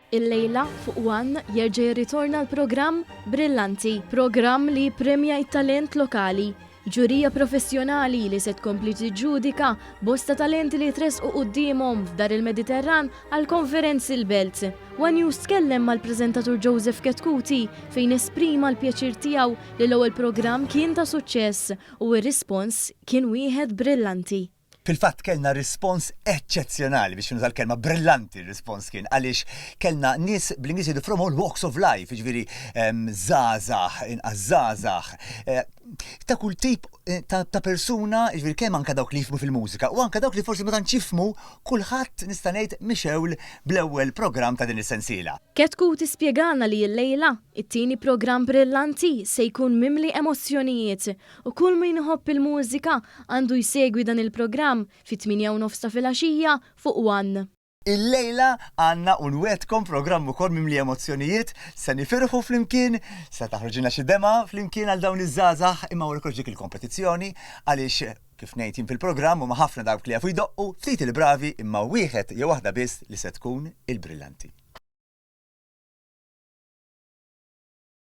Illejla fuq One jerġa' jirritorna l-programm Brillanti, programm li jippremja t-talent lokali. Ġurija professjonali li se tkompli tiġġudika bosta talenti li tressqu quddiemhom f'Dar il-Mediterran għall-konferenzi l-Belt. One News tkellem mal-preżentatur Joseph Chetcuti fejn esprima l-pjaċir tiegħu li l-ewwel programm kien ta' suċċess u r-rispons kien wieħed brillanti. Fil-fatt kellna rispons eċċezzjonali, biex nuża l-kelma brillanti r-rispons kien, għaliex kellna nies bl-Ingliż jgħidu from all walks of life, jiġifieri żgħażagħ, inqas żgħażagħ, ta' kull tip ta' persuna, jiġifieri kemm anke dawk li jifhmu fil-mużika u anke dawk li forsi ma tantx jifhmu, kulħadd nista' ngħid mixewl bl-ewwel programm ta' din is-sensiela. Chetcuti spjegana li llejla, it-tieni programm brillanti se jkun mimli emozzjonijiet U kull min iħobb il-mużika għandu jsegwi dan il-programm fit-tmienja u nofs ta' filgħaxija fuq One. Illejla għandna u nwegħdkom programm ukoll mimli emozzjonijiet, se nifirħu flimkien, se taħroġilna xi demgħa flimkien għal dawn iż-żgħażagħ, imma wara kollox dik il-kompetizzjoni għaliex kif ngħid jien fil-programm huma ħafna dawk li jafu jdoqqu, ftit il-bravi imma wieħed jew waħda biss li se tkun il-brillanti.